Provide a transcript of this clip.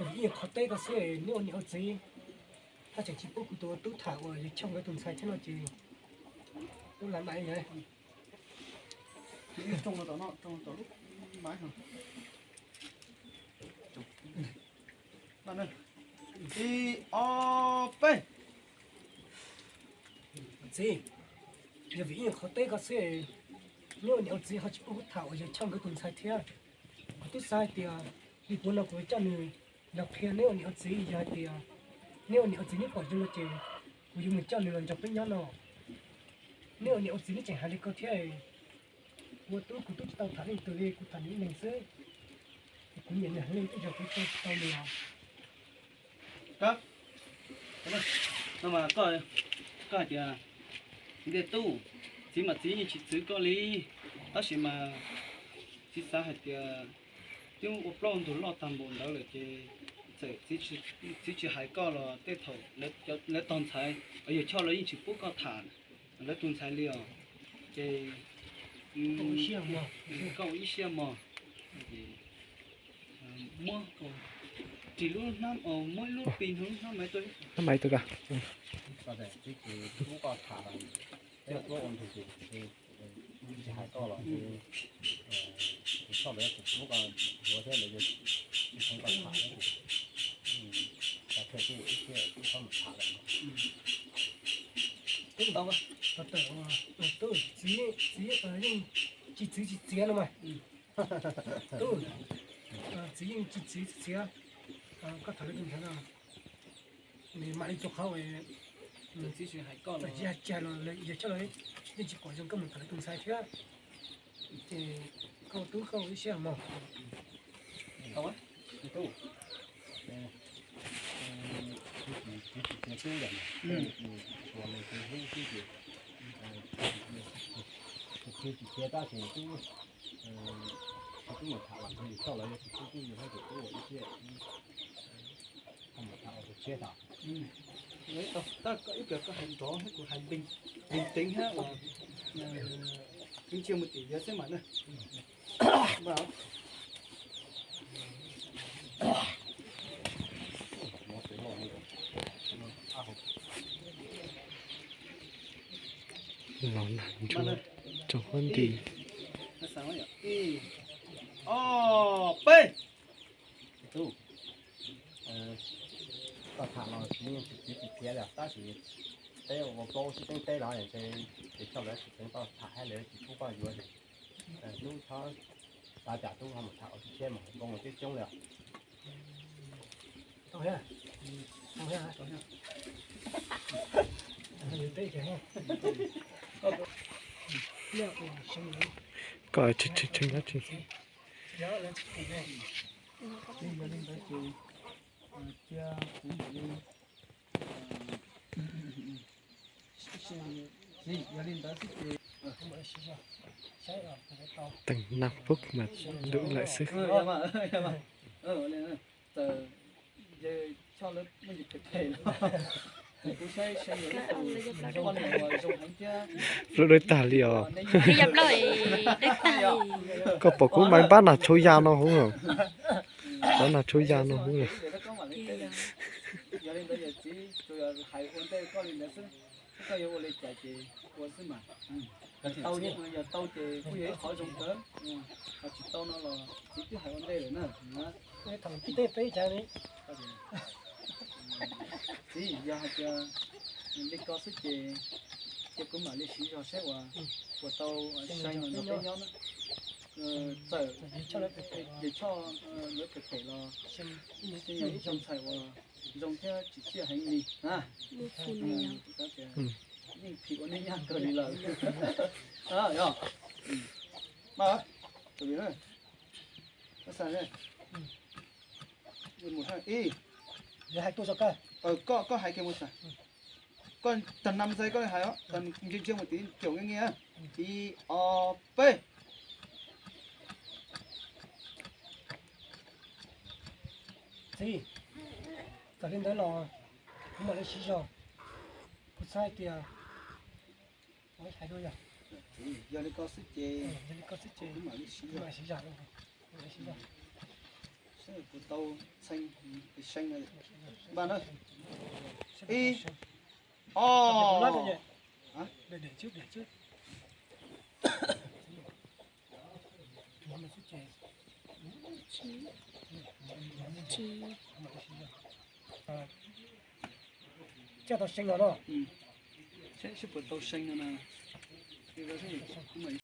Vim ib qho teb koj xwb, neb ua niam ua txiv ho tseem tsis pub kuv tus tub tham uas yawg Choj nkawd tus ntxhais thiab no ces ua li ntawd. Ib, ob, peb. Txiv, yog vim ib qho teb koj xwb, neb ua niam ua txiv ho tsis pub kuv tham uas yawg Choj nkawd tus ntxhais thiab. Kuv twb xav hais tias li puas no kuv coj nws los qhia neb ua niam ua txiv, yog hais tias neb ua niam ua txiv neb pom zoo no ces kuv yuav mus coj nws los nrog peb nyob no. Neb ua niam ua txiv neb tseem hais li ko thiab. Ua tub kuv twb tsis tau tham leej twg li, kuv tham nws ib leeg xwb. Kuv nyiam nws heev li, twb yog kuv tsis tau nws os. No mas koj hais tias, ntiag tub, txiv mas txiv yeej tsis txwv koj li, tab sis mas txiv xav hais tias twb ua plaub ntug loj tag npaum ntawd lawm ces txawm txiv tsis hais koj los tej thaum lawv tog ntxhais, yawg Choj lawv yeej tsis pub koj tham lawv tus ntxhais li os. Ces koj ua ib siab mog, muab ris lub hnab, muab ib lub pis hnub hnab maiv tuaj. Tsis hais koj los, tsis hais koj los, tsis pub koj yuav thiab, lawv tsis pub koj tham, tsis pub koj tham lawm. Tub, txiv, txiv yeej tsis txwv tsis txiav no mas. Tub, txiv yeej tsis txwv tsis txiav. Koj tham lawv tus ntxhais no, nws mam li txog qhov txiv tsis hais koj los, yawg Choj lawv yeej tsis pom zoo koj mus tham lawv tus ntxhais thiab. Ces koj tub koj ua ib siab mog. Tub, txiv tsis txiav tub lawm, tsuas nws tus hlub xwb ces txiv tsis txiav tab sis tub, tub mus tham los yawg Choj lawv yeej tsis pub tub mus thiab ces tub ua ib siab, tub mus tham ua tus tshiab tham. Ib pliag koj hais nrov thiab kuv hais npeeg teev thiab uas ntsia mus tim yawg xwb mas na. Los nag ntsuab tsoom huab nti. Ib, ob, peb. Tub, koj tham los txiv yeej tsis txiav tsis txiav li tab sis peb ua plaub tsib teev teb los ces Choj lawv tsis xeev koj tham thiab lawv tsis pub koj yuav ces hnub txhob xav cas tub ho mus tham ua tus tshiab mas koj mus coob coob li os. Koj tseem tseem nyob tseem. Teem năm phút mà đủ lại sức. Lub dawb tag li os. Koj pom kuv mas npab nag tshauv ya no huv, npab nag tshauv ya no huv. Koj yuav ua li cas ces ua xwb mas. Yog tau ces kuj yog ib qhov zoo kawg, ho tsis tau no los txiv twb hais ua ntej lawm na. Thaum tib teb peb cas li. Txiv, yog hais tias li ko xwb ces, ces kuv mam li siv zog saib uas puas tau sai no nrog peb nyob na. Txawm Yawg Choj lawv phem phem los, yog ib tug ntxhais uas zoo thiab tsim txiaj heev li na. Yeej phim ua nej nyab kawg li lawm. Yog, koj hais kiag mus, koj tag nam ntxais koj li hais os, ntsia ntsia mus tim caum nge nge. Ib, ob, peb. Txiv, txawm li ntawd los kuv mam li siv zog. Kuv xav hais tias, yog li ko xwb ces, yog li ko xwb ces kuv mam li siv zog. Puas tau txhee, seev na. Npaj na. Ib, ob. Coj tau seev los no. Seb puas tau seev no na.